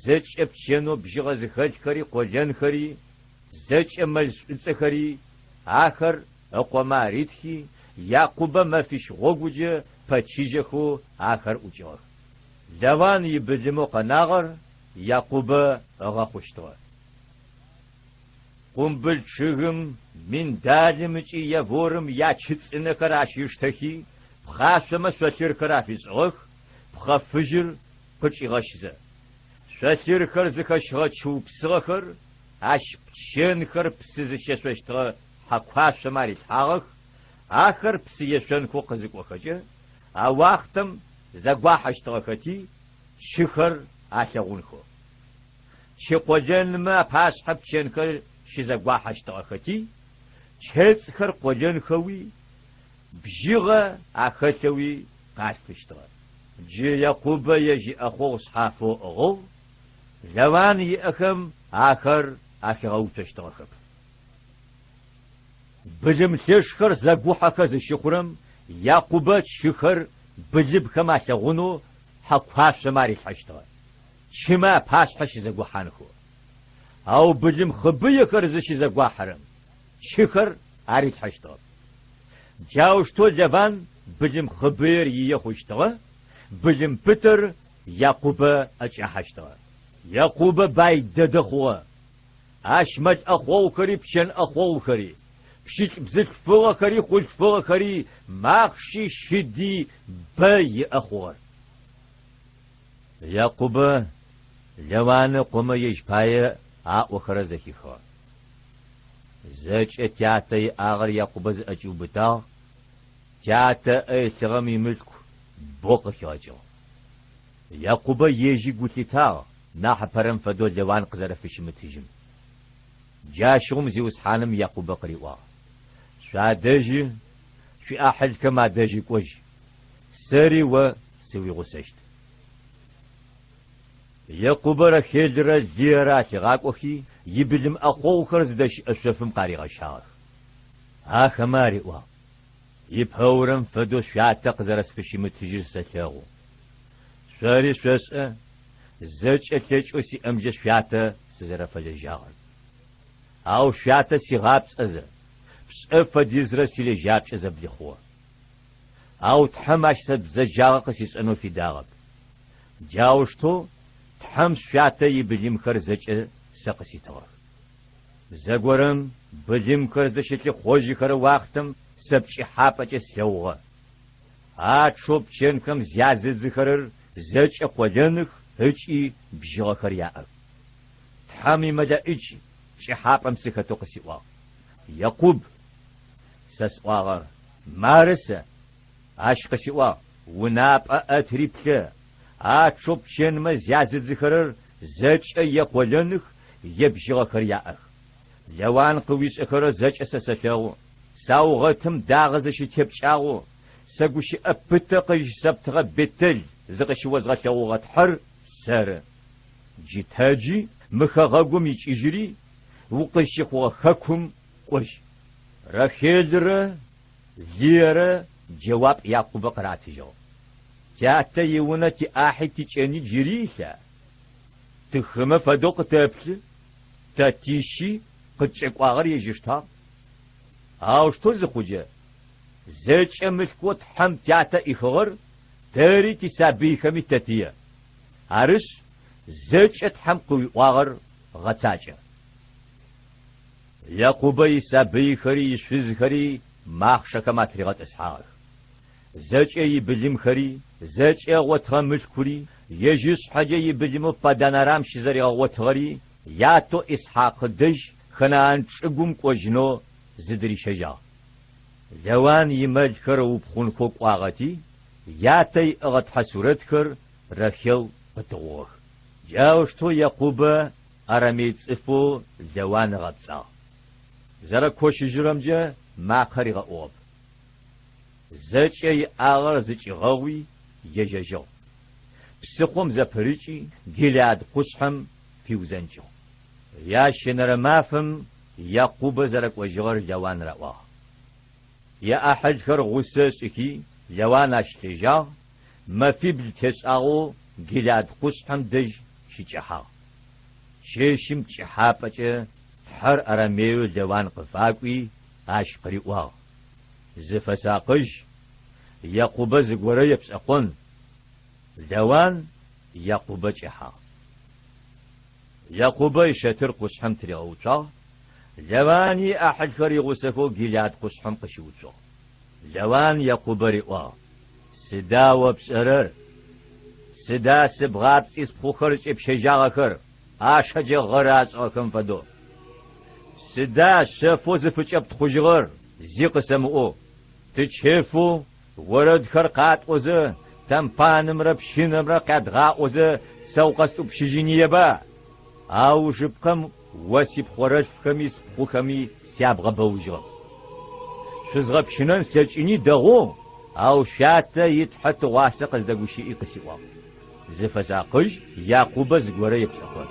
зэкӏэ пчэнэу бжьыгъэ зыхэлъхэри къолэнхэри, зэкӏэ мэл шӏуцӏэхэри, ахэр ыкъомэ аритхи, Якъубэ мэфищ гъогуджэ пэчыжьэхэу ахэр ӏукӏыгъэх. Лэуан ибылымэу къэнагъэр Якъубэ ыгъэхъущтыгъэ. Къумбыл чъыгым, миндалым ыкӏи яворым ячы цӏынэхэр ащ ыштэхи, пхъашъомэ шъолъырхэр афишӏыгъэх, пхъэ фыжьыр къычӏигъэщызэ. Шъолъырхэр зыхэщыгъэ чы упсыгъэхэр ащ пчэнхэр псы зыщешъощтыгъэ хьакуашъомэ арилъхьагъэх, ахэр псы ешъонхэу къызыкӏохэкӏэ, а уахътэм зэгуахьэщтыгъэхэти, чыхэр алъэгъунхэу. Чы къолэнмэ апашъхьэ пчэнхэр щызэгуахьэщтыгъэхэти, чэцӏхэр къолэнхэуи, бжьыгъэ ахэлъэуи къалъфыщтыгъэ. Джы Якъубэ ежь иӏэхъогъу шъхьафэу ыӏыгъыгъ, Лаван иӏэхэм ахэр ахигъэуцощтыгъэхэп. Былым лъэшхэр зэгухьэхэ зыщыхъурэм Якъубэ чыхэр былымхэм алъэгъунэу хьакуашъомэ арилъхьэщтыгъэ. Чымэ апашъхьэ щызэгохьанхэу. Ау былым хъыбыехэр зыщызэгуахьэрэм чыхэр арилъхьэщтыгъэп. Джаущтэу Лаван былым хъыбыер ие хъущтыгъэ, былым пытэр Якъубэ ӏэкӏахьэщтыгъэ. Якъубэ бай дэдэ хъугъэ. Ащ мэл ӏэхъогъухэри пчэн ӏэхъогъухэри, пщылӏ бзылъфыгъэхэри хъулъфыгъэхэри, махъши щыди бэ иӏэ хъугъэр. Якъубэ Лаван ыкъомэ ежь пае аӏохэрэр зэхихыгъэ. Зэкӏэ тятэ иӏагъэр Якъубэ зыӏэкӏиубытагъ, тятэ ыӏэ илъыгъэм имылъку бэу къыхигъэкӏыгъ. Якъубэ ежьи гу лъитагъ нахьыпэрэм фэдэу Лаван къызэрэфыщымытыжьым. Джащыгъум Зиусхьаным Якъубэ къыриӏуагъ, Шъуадэжьы, шъуиӏахьылхэм адэжьы кӏожь, сэри о сыуигъусэщт. Екъубэ Рахелрэ Лыерэ алъигъакӏохи, ибылым ӏэхъогъухэр зыдэщыӏэ шъофым къаригъэщагъэх. Ахэмэ ариӏуагъ, Ипэурэм фэдэу шъуятэ къызэрэсфыщымытыжьыр сэлъэгъу. Шъори шъошӏэ, зэкӏэ лъэкӏэу сиӏэмкӏэ шъуятэ сызэрэфэлэжьагъэр. Ау шъуятэ сигъапцӏэзэ, пшӏэ фэдизрэ силэжьапкӏэ зэблихъугъэ. Ау Тхьэм ащ сэ бзэджагъэ къысишӏэнэу фидагъэп. Джаущтэу Тхьэм шъуятэ ибылымхэр зэкӏэ сэ къыситыгъэх. Зэгорэм былымхэр зыщылъыхъожьыхэрэ уахътэм сэ пкӏыхьапӏэкӏэ слъэгъугъэ. Ачъэу пчэнхэм зязыдзыхэрэр зэкӏэ къолэных ыкӏи бжьыгъэхэр яӏэх. Тхьэм имэлэӏич пкӏыхьапӏэм сыхэтэу къысиӏуагъ, Екъуб! Сэ сӏуагъэ, Мары сэ! Ащ къысиӏуагъ, Унапӏэ ӏэтри плъэ, ачъэу пчэнмэ зязыдзыхэрэр зэкӏэ е къолэных, е бжьыгъэхэр яӏэх. Лаван къыуишӏэхэрэр зэкӏэ сэ сэлъэгъу. Саугъэтым дагъэ зыщытепкӏагъэу, сэ гущыӏэ пытэ къызщысэптыгъэ Бэтэл зыкъыщыозгъэлъэгъугъэ Тхьэр сэры. Джы тэджи, мы хэгъэгум икӏыжьыри, укъызщыхъугъэ хэкум кӏожь. Рахелрэ Лыерэ джэуап Якъубэ къыратыжьыгъ, Тятэ иунэ тиӏахьи тикӏэни джыри илъа? Тыхымэ фэдэу къытэплъы, тэ тищи къыткӏэкӏуагъэр ежь ыштагъ. Аущтэу зыхъуджэ, зэкӏэ мылъкоу Тхьэм тятэ ӏихыгъэр тэри тисабыйхэми тэтые. Арышъ, зэкӏэ Тхьэм къыуиӏуагъэр гъэцакӏэ. Якъубэ исабыйхэри ишъузхэри махъшэхэм атыригъэтӏысхьагъэх. Зэкӏэ ибылымхэри, зэкӏэ ыгъотыгъэ мылъкури, ежь ышъхьэкӏэ ибылымэу Паддан-Арам щызэригъэгъотыгъэри ятэу Исхьакъ ыдэжь Ханаан чӏыгум кӏожьынэу зыдырищэжьагъ. Лаван имэлхэр ыупхъунхэу кӏуагъэти, ятэ иӏэгъэ тхьэ сурэтхэр Рахел къытыгъугъэх. Джаущтэу Якъубэ арамей цӏыфэу Лаван ыгъэпцӏагъ. Зэрэкощыжьырэмкӏэ макъэ ригъэӏугъэп. Зэкӏэ иӏагъэр зыкӏигъэгъуи ежьэжьыгъ. Псыхъом зэпырыкӏи, Гилеад къушъхьэм фиузэнкӏыгъ. Ящэнэрэ мафэм Якъубэ зэрэкӏожьыгъэр Лаван раӏуагъ. Иӏахьылхэр гъусэ ышӏыхи, Лаван ащ лъежьагъ, мэфибл тешӏагъэу Гилеад къушъхьэм дэжь щыкӏэхьагъ. Чэщым пкӏыхьапӏэкӏэ Тхьэр арамееу Лаван къыфакӏуи, ащ къыриӏуагъ, Зыфэсакъыжь, Якъубэ зыгорэ епшӏэкъон. Лаван Якъубэ кӏэхьагъ. Якъубэ ищэтыр къушъхьэм тыригъэуцуагъ, Лавани иӏахьылхэр игъусэхэу Гилеад къушъхьэм къыщыуцугъ. Лаван Якъубэ риӏуагъ, Сыда о пшӏэрэр? Сыда сыбгъапцӏи спхъухэр зыкӏепщэжьагъэхэр, ӏашэкӏэ гъэры ашӏыгъэхэм фэдэу? Сыда шъэфэу зыфыкӏэптхъужьыгъэр зи къысэмыӏоу? Тычэфэу орэдхэр къатӏозэ, тэмпанымрэ пщынэмрэ къядгъаӏозэ сэ укъэстӏупщыжьыныеба? Аужыпкъэм о сипхъорэлъфхэми спхъухэми сябгъэбэужьыгъэп. Шъузгъэпщынэн слъэкӏыни дэгъоу, ау шъуятэ и Тхьэ тыгъуасэ къыздэгущыӏи къысиӏуагъ, Зыфэсакъыжь, Якъубэ зыгорэ епшӏэкъон.